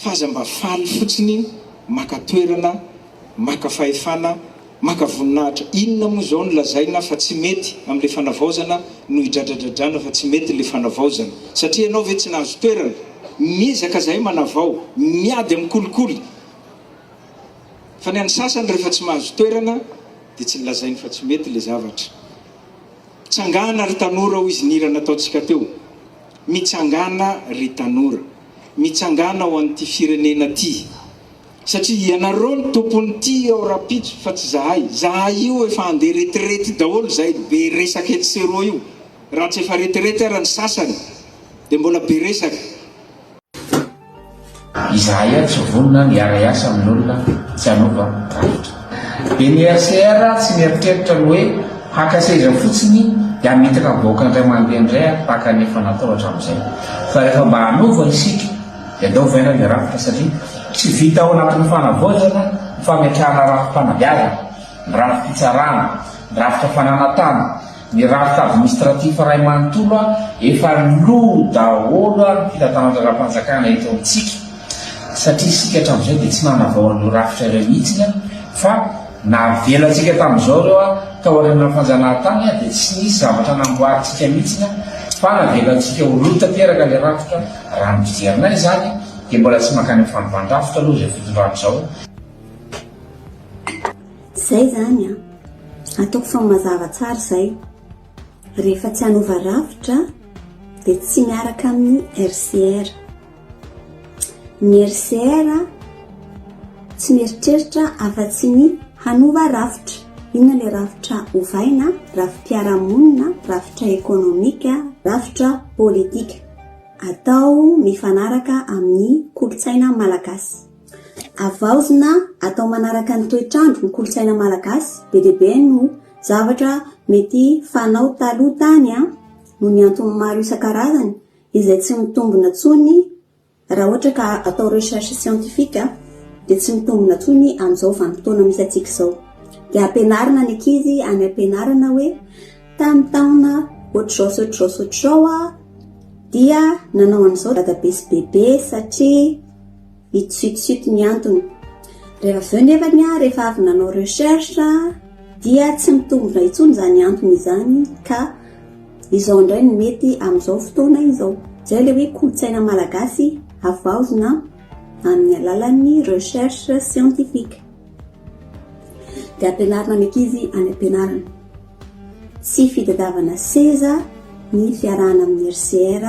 Fa aza mba faly fotsiny maka toerana, maka fahefana, maka voninahitra. Inona moa izao no lazaina fa tsy mety amin'ilay fanavaozana no idradradradrana fa tsy mety ilay fanavaozana? Satria ianao ve tsy nahazo toerana? Miezaka zahay manavao, miady amin'ny kolikoly. Fa ny an'ny sasany rehefa tsy mahazo toerana dia tsy lazainy fa tsy mety ilay zavatra. Mitsangàna ry tanora hoy izy ny hira nataontsika teo. Mitsangàna ry tanora. Mitsangàna ho an'ity firenena ty. Satria ianareo no tompon'ity ao rapitso fa tsy zahay. Zahay io efa handeha retirety daholo zahay be resaka etsy sy eroa io. Raha tsy efa retirety ara ny sasany dia mbola be resaka. Izahay ary tsy vonona ny hiara-hiasa amin'olona tsy hanova rafitra. Dia ny RCR tsy mieritreritra ny hoe haka seza fotsiny dia hamitaka ny vahoaka indray mandeha indray tahaka ny efa natao hatramin'izay. Fa rehefa mba hanova isika dia andao ovaina ny rafitra satria tsy vita ao anatin'ny fanavaozana ny fametrahana rafi-panabeazana, ny rafi-pitsarana, ny rafitra fananan-tany, Ny rafitra administratif iray manontolo efa lo daholo ny fitantanan-draharaham-panjakana eto amintsika satria isika hatramin'izay dia tsy nanavao an'ireo rafitra ireo mihitsy fa navelantsika tamin'izao ireo taorian'ny fanjanahantany dia tsy nisy zavatra namboarintsika mihitsy fa navelantsika ho lo tanteraka ilay rafitra. Raha ny fijerinay izany dia mbola tsy mankany amin'ny fanovan-drafitra aloha izao fitondrana izao. Zay zany an! Ataoko fa mazava tsara izay. Rehefa tsy hanova rafitra dia tsy miaraka amin'ny RCR. Ny RCR tsy mieritreritra afa-tsy ny hanova rafitra. Inona ilay rafitra ovaina? Rafi-piarahamonina, rafitra ekonomika, rafitra politika. Atao mifanaraka amin'ny kolontsaina malagasy. Havaozina atao manaraka ny toetr'andro ny kolontsaina malagasy, be dia be no zavatra mety fanao taloha tany noho ny antony maro isan-karazany izay tsy mitombina intsony raha ohatra ka atao recherche scientifique dia tsy mitombina intsony amin'izao vanim-potoana misy antsika izao. Dia ampianarina ny ankizy any am-pianarana hoe tamin'ny taona ohatr'izao sy ohatr'izao sy ohatr'izao dia nanao an'izao dadabe sy bebe satria Itsitsito ny antony. Rehefa avy eo nefany aho rehefa avy nanao recherche dia tsy mitombina intsony izany antony izany ka izao indray no mety amin'izao fotoana izao. Izay ilay hoe kolontsaina malagasy havaozina amin'ny alalan'ny recherche scientifique. Dia ampianarina ny ankizy any am-pianarana. Tsy fitadiavana seza ny fiarahana amin'ny RCR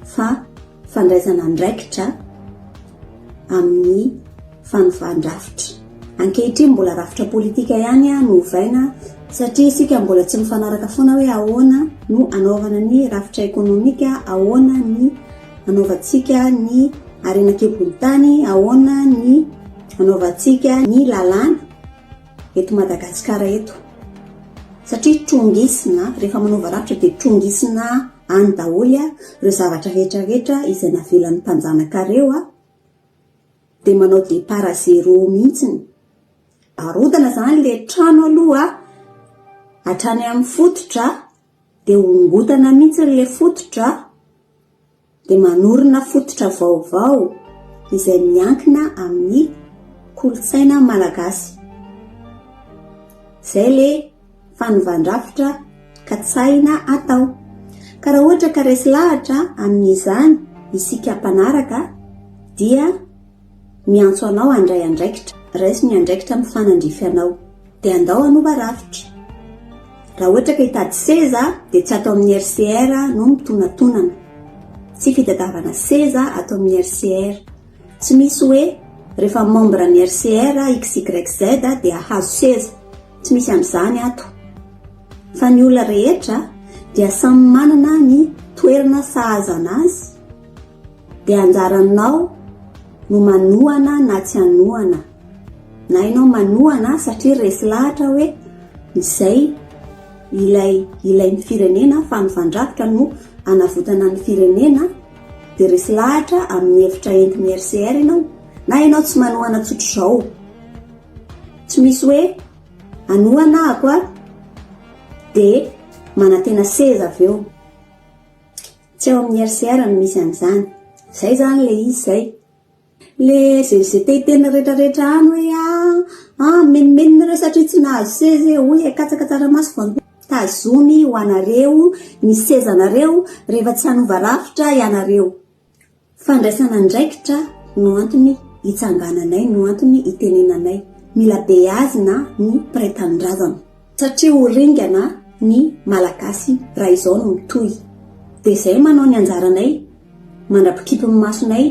fa fandraisana andraikitra amin'ny fanovan-drafitra. Ankehitriny mbola rafitra politika ihany no ovaina satria isika mbola tsy mifanaraka foana hoe ahoana no anaovana ny rafitra ekonomika, ahoana ny anaovantsika ny harena an-kibon'ny tany, ahoana ny anaovantsika ny lalàna eto Madagasikara eto. Satria trongisina, rehefa manova rafitra dia trongisina Any daholo ireo zavatra rehetra rehetra izay navelan'ny mpanjanakareo dia manao départ à zéro mihitsiny. Arodana izany ilay trano aloha hatrany amin'ny fototra dia ongotana mihitsy ilay fototra dia manorina fototra vaovao izay miankina amin'ny kolontsaina malagasy. Izay ilay fanovan-drafitra katsahina atao. Ka raha ohatra ka resy lahatra amin'izany isika mpanaraka dia miantso anao handray andraikitra. Raiso ny andraikitra mifanandrify anao. Dia andao hanova rafitra. Raha ohatra ka hitady seza dia tsy ato amin'ny RCR no mitonatonana. Tsy fitadiavana seza ato amin'ny RCR. Tsy misy hoe rehefa membre ny RCR XYZ dia hahazo seza. Tsy misy an'izany ato. Fa ny olona rehetra dia samy manana ny toerana sahaza anazy dia anjaranao no manohana na tsy hanohana. Na ianao manohana satria resy lahatra hoe izay ilay ilain'ny firenena, fanovan-drafitra no hanavotana ny firenena dia resy lahatra amin'ny hevitra entin'ny RCR ianao na ianao tsy manohana tsotr'izao. Tsy misy hoe hanohana ahako a, dia manantena seza avy eo. Tsy ao amin'ny RCR no misy an'izany. Izay izany ilay izy izay. Le ze ze te hiteny retraretra any hoe ah ah mimenomenona nareo satria tsy nahazo seza e, hoy e katsaka tsaramaso vao tazomy ho anareo ny sezanareo rehefa tsy hanova rafitra ianareo. Fandraisana andraikitra no antony hitsangananay no antony hitenenanay. Mila beazina ny mpiray tanindrazana. Satria ho ringana ny Malagasy raha izao no mitohy. Dia izay manao ny anjaranay mandra-pikipy ny masonay.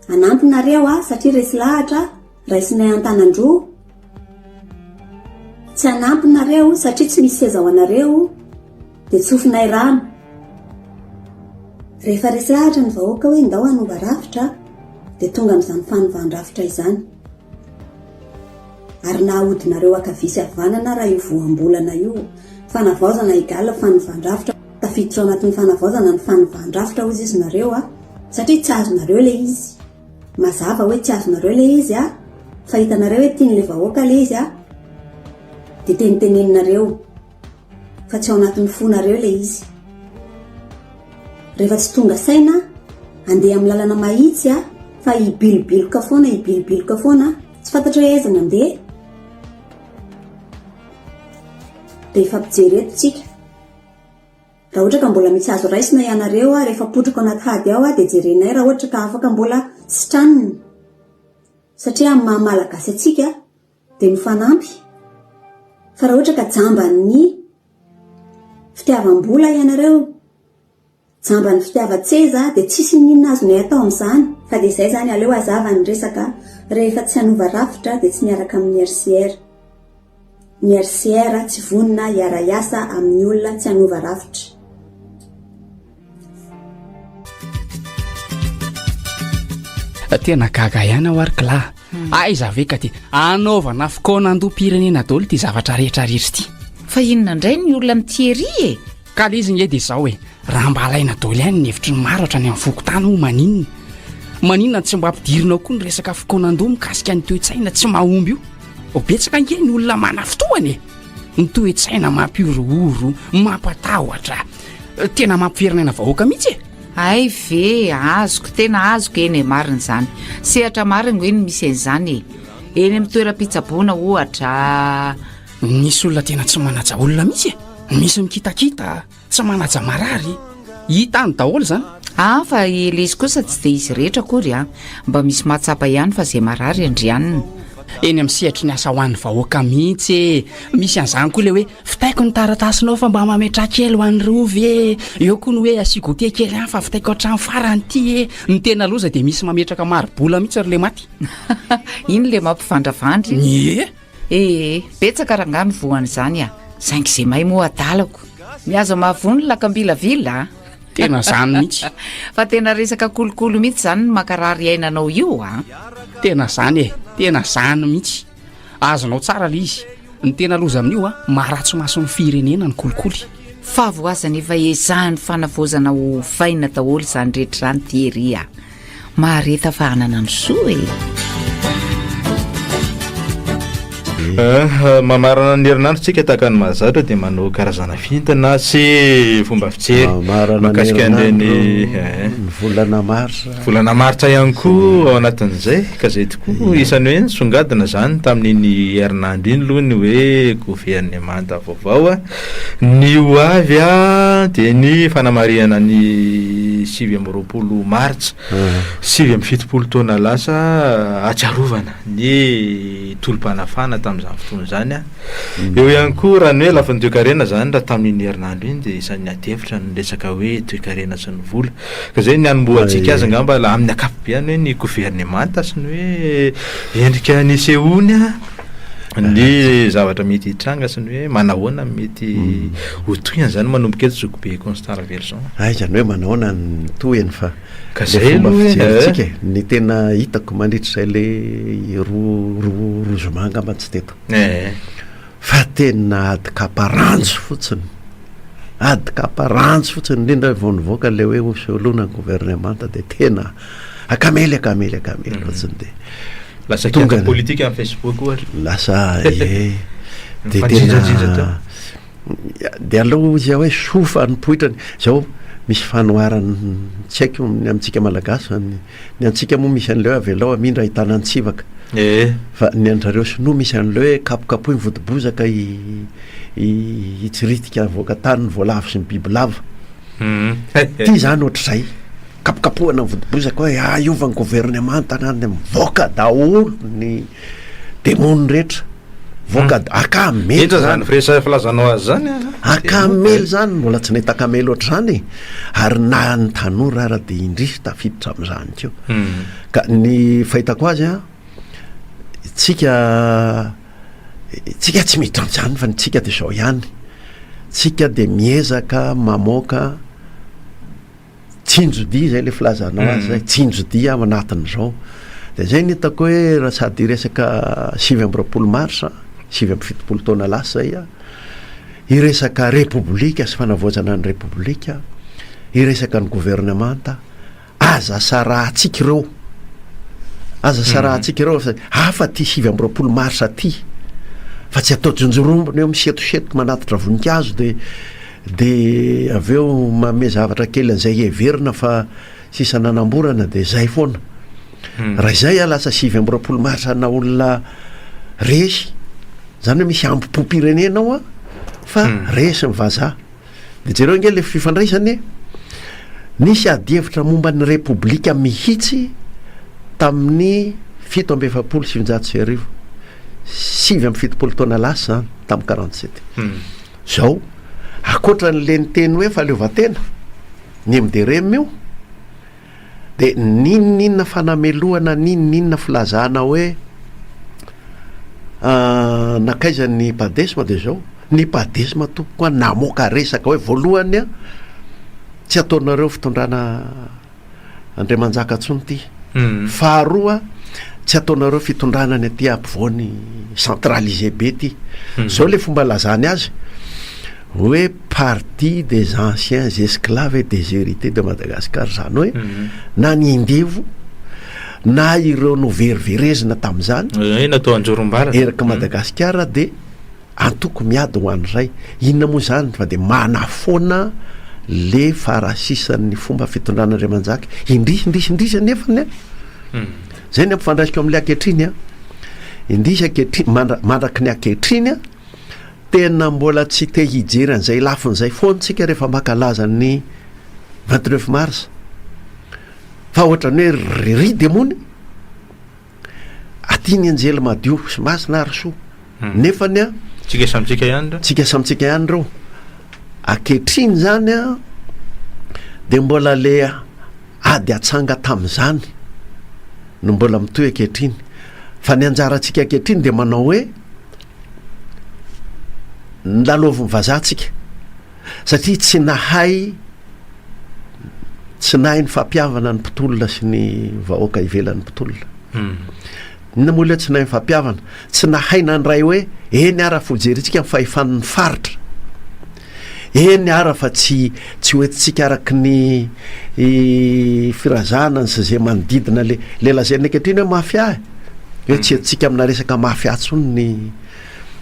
Hanampy nareo aho satria resy lahatra, raisinay an-tanan-droa. Tsy hanampy nareo satria tsy misy seza ho anareo, dia tsofinay rano. Rehefa resy lahatra ny vahoaka hoe ndao hanova rafitra, dia tonga amin'izany fanovan-drafitra izany. Ary na ahodinareo ankavia sy havanana raha io voambolana io, fanavaozana égale fanovan-drafitra, tafiditra ao anatin'ny fanavaozana ny fanovan-drafitra hozy izy nareo a, satria tsy azonareo ilay izy, mazava hoe tsy azonareo ilay izy a, fa hitanareo hoe tian'ilay vahoaka ilay izy a, dia teniteneninareo. fa tsy ao anatin'ny fonareo ilay izy. Rehefa tsy tonga saina, andeha amin'ny lalana mahitsy a, fa hibilobiloka foana, hibilobiloka foana, tsy fantatra hoe aiza ny andeha. Dia hifampijery eto tsika. Raha ohatra ka mbola misy azo raisina ianareo a, rehefa potraka ao anaty hady ao a, dia jerenay raha ohatra ka afaka mbola sitranina. Satria amin'ny maha Malagasy antsika, dia mifanampy fa raha ohatra ka jamban'ny fitiavam-bola ianareo, jamban'ny fitiavan-tseza dia tsisy n'inona azonay atao amin'izany fa dia izay izany aleo hazava ny resaka rehefa tsy hanova rafitra dia tsy miaraka amin'ny RCR. Ny RCR tsy vonona hiara-hiasa amin'ny olona tsy hanova rafitra. Tena gaga ihany aho ary kla. Hmm. Aiza ve ka ty anaovana fikaonandoham-pirenena daholo ity zavatra rehetra rehetra ity. Fa inona indray ny olona amin'i Thierry e? Ka le izy nge dia izao e, raha mba alaina daholo ihany ny hevitry ny maro hatrany amin'ny fokontany moa maninona? Maninona tsy mba ampidirina ao koa ny resaka fikaonandoha mikasika ny toe-tsaina tsy mahomby io? Betsaka ange ny olona manafintohana e! Ny toe-tsaina mampihorohoro, mampatahotra, tena mampiferinaina vahoaka mihitsy e! Hay ve, azoko, tena azoko, eny e, marina izany. Sehatra marina hoe no misy an'izany e. Eny amin'ny toeram-pitsaboana ohatra. Misy olona tena tsy manaja olona mihitsy e. Misy mikitakita, tsy manaja marary. Hita any daholo izany. Ah, fa ilay izy kosa tsy dia izy rehetra akory an. Mba misy mahatsapa ihany fa izay marary andrianina. Eny amin'ny sehatry ny asa ho an'ny vahoaka mihitsy e. Misy an'izany koa ilay hoe Vitaiko ny taratasinao fa mba mametraha kely ho an'i Rovy e! Eo koa ny hoe asio goûter kely any fa vitaiko hatramin'ny farany ity e! Ny tena loza dia misy mametraka mari-bola mihitsy ry lematy. Iny le mampivandravandra iny. Ie! Ee, betsaka rangahy ny voan'izany a! Saingy izay mahay moa adalako. Mihaza mahavoa ny lakambilavila a! Tena zany mihitsy. Fa tena resaka kolikoly mihitsy izany ny mankarary aina anao io a! Tena zany e! Tena zany mihitsy. Azonao tsara le izy. Ny tena loza amin'io a, maharatsy mason'ny firenena ny kolikoly. Fahavoazana efa ezahan'ny fanavaozana ho ovaina daholo izany rehetra izany Thierry a! Mahareta fa hanana ny soa e! Eh, mamarana ny herinandro tsika tahaka ny mahazatra dia manao karazana fintina sy fomba fijery mahakasika an'ireny eh. Ny volana marsa. Volana martsa ihany koa ao anatin'izay ka izay tokoa isan'ny hoe nisongadina izany tamin'iny herinandro iny aloha ny hoe governemanta vaovao. Ny ho avy dia ny fanamarihana ny 29 martsa 79 taona lasa ahatsiarovana ny tolom-panafahana tamin'izany fotoana izany. Eo ihany koa raha ny hoe lafiny toekarena izany raha tamin'iny herinandro iny dia isan'ny ady hevitra ny resaka hoe toekarena sy ny vola. Ka izay ny hanombohantsika azy angamba amin'ny ankapobeany hoe ny governemanta sy ny hoe endrika nisehoany ny zavatra mety hitranga sy ny hoe manahoana ny mety ho tohiny izany manomboka eto Zokibe Constant Raveloson. Aiza ny hoe manahoana ny tohiny fa Ka le zay fomba aloha e, fijerintsika eh. e, ny tena hitako mandritra izay le roa roa roa zoma angamba tsy teto. Eh. Fa tena ady kapa ranjo fotsiny, ady kapa ranjo fotsiny, indrindra vao nivoaka ilay hoe hosoloina ny governemanta dia tena akamely akamely akamely fotsiny dia Lasa tonga kianja politika ny Facebook ohatra. Lasa ee dia Mifanjinjajinja tena teo. dia aleo hoy izy hoe soa fa nipoitrany. Izao Misy fanoharana tsy haiko ny amintsika malagasy fa ny ny antsika moa misy an'ilay hoe avelao hamindra ahitana ny tsivaka. Ee. Fa ny an-dRareo sinoa misy an'ilay hoe kapokapohy ny vodibozaka i i hitsiritika avoaka tany ny voalavo sy ny bibilava. Ty zany ohatr'izay. Kapokapohana ny vodibozaka hoe ah hiova ny governemanta na ny mivoaka daholo ny demony rehetra. Voaka akamely Inona zany firesa filazanao azy zany a? Akamely zany, mbola tsy nahita akamely ohatr'izany e. Ary na ny tanora ara dia indrisy tafiditra amin'izany koa. Ka ny fahitako azy an, tsika tsika tsy miditra amin'izany fa ny tsika dia izao ihany, tsika dia miezaka mamoaka Tsinjo-dia zay le filazanao azy zay, tsinjo-dia ao anatin'izao. De zay ny hitako hoe raha sady hiresaka 29 marsa, 79 taona lasa zay a, hiresaka repoblika sy fanavaozana ny repoblika, hiresaka ny governemanta, aza sarahantsika ireo, aza sarahantsika ireo fa hafa ty 29 marsa ty, fa tsy atao jonjorombony eo misetosetoka manatitra voninkazo de De avy eo manome zavatra kely an'izay heverina fa sisa nanamborana de zay foana. Raha izay ah lasa 29 marsa ana olona resy, zany hoe misy hambom-pom-pirenena ao ah fa resy ny vazaha. De jereo ange le fifandraisana e, nisy adihevitra momba ny repoblika mihitsy tamin'ny 1947, 79 taona lasa zany, tamin'ny 47. Zao, ankoatra an'le niteny hoe fahaleovantena, ny mdrm io, de n'inon'inona fanamelohana, n'inon'inona filazana hoe nankaiza ny padesm de zao, ny padesm tompoko an namoaka resaka hoe voalohany an, tsy ataonareo fitondrana Andriamanjaka tsony ty. Faharoa, tsy ataonareo fitondrana ny aty ampovoany centralisé be ty. Zao le fomba lazany azy hoe parti des anciens esclaves et déshérités de Madagascar, zany hoe na ny indevo na ireo noveriverezina tamin'izany Hoe natao anjorom-bala. eraky Madagasikara de Antoko miady ho an'izay. Inona moa izany fa dia manafoana le farasisan'ny fomba fitondrana Andriamanjaka. Indrisy, indrisy, indrisy anefany an! Zay ny ampifandraisiko amin'ilay ankehitriny an! Indrisy ankehitriny, mandra, mandraky ny ankehitriny an, tena mbola tsy te hijery an'izay lafiny izay foana tsika rehefa mankalaza ny 29 mars. Fa ohatran'ny hoe ry, ry demony. Aty ny anjely madio sy masina ary soa. Nefany an. Tsika samy tsika ihany ireo. Tsika samy tsika ihany ireo. Ankehitriny izany an, dia mbola le ady atsanga tamin'izany no mbola mitohy ankehitriny. Fa ny anjarantsika ankehitriny dia manao hoe, nilalaovin'ny vazaha tsika. Satria tsy nahay tsy nahay nifampihavana ny mpitolona sy ny vahoaka ivelan'ny mpitolona. Inona moa ilay tsy nahay nifampihavana? Tsy nahay nandray hoe eny ara fa hojerentsika ny fahefan'ny faritra. Eny ara fa tsy tsy hoentintsika araky ny firazanany sy izay manodidina le le lazaina ankehitriny hoe mafia e. Hoe tsy entintsika amina resaka mafia intsony ny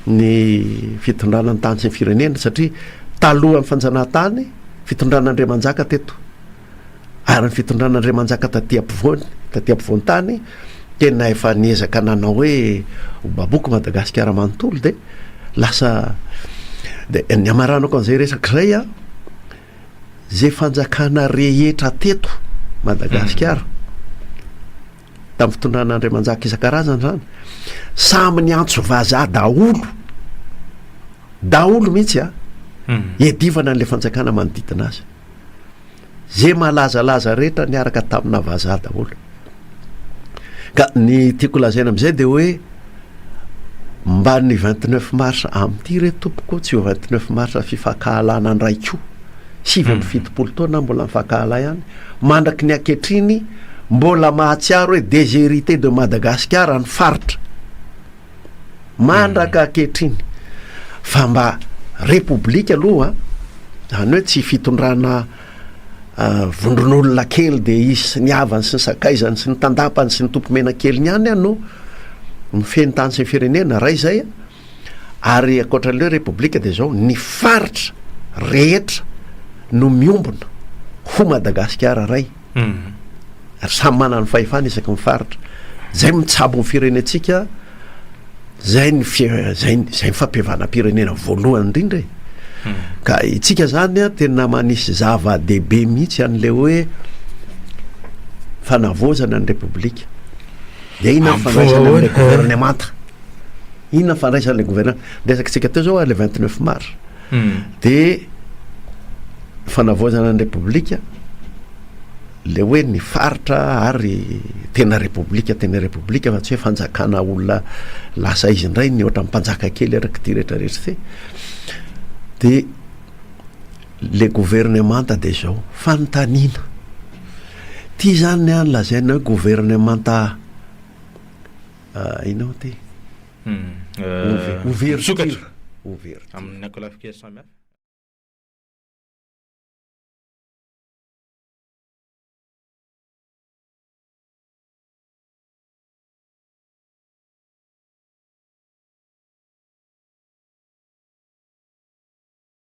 ny fitondrana ny tany sy ny firenena satria talohan'ny fanjanahantany fitondrana Andriamanjaka teto ary ny fitondrana Andriamanjaka taty ampovoany taty ampovoan-tany tena efa niezaka nanao hoe ho baboko Madagasikara manontolo de lasa de ny hamaranako an'izay resaka izay a zay fanjakana rehetra teto Madagasikara tamin'ny fitondrana Andriamanjaka isan-karazany izany, samy niantso vazaha daholo, daholo mihitsy a, hiadivana an'ilay fanjakana manodidina azy. Ze malazalaza rehetra niaraka tamina vazaha daholo. Ka ny tiako lazaina amin'izay dia hoe mba ny 29 mars amin'ity re tompoko tsy ho 29 mars fifankahalana indray koa. 79 taona mbola mifankahala ihany. Mandraky ny ankehitriny mbola mahatsiaro hoe déshérité de Madagascar ny faritra. Mandraka ankehitriny. Fa mba repoblika aloha, zany hoe tsy fitondrana vondron'olona kely de izy sy ny havany sy ny sakaizany sy ny tandapany sy ny tompomenakeliny ihany no mifehy ny tany sy ny firenena, ray zay. Ary ankoatran'ilay hoe repoblika dia izao, ny faritra rehetra no miombona. Ho Madagasikara ray. Ary samy manana ny fahefany isaky ny faritra. Zay mitsabo ny firenentsika, zay ny zay zay ny fampihavanam-pirenena voalohany indrindra e. Ka itsika zany a tena manisy zava-dehibe mihitsy an'le hoe fanavaozana ny repoblika. De inona ny fandraisana an'le governemanta? Inona ny fandraisana an'le governemanta? Resakitsika teo zao le 29 mars. De fanavaozana ny repoblika, le hoe ny faritra ary tena repoblika tena repoblika fa tsy hoe fanjakana olona lasa izy indray ny ohatran'ny mpanjaka kely araka ity rehetra rehetra ity. De le governemanta de zao, fanontaniana, ty zany an lazaina hoe governemanta inona moa ty? Ouverture. Misokatra. Amin'ny ankolafin-kery samihafa.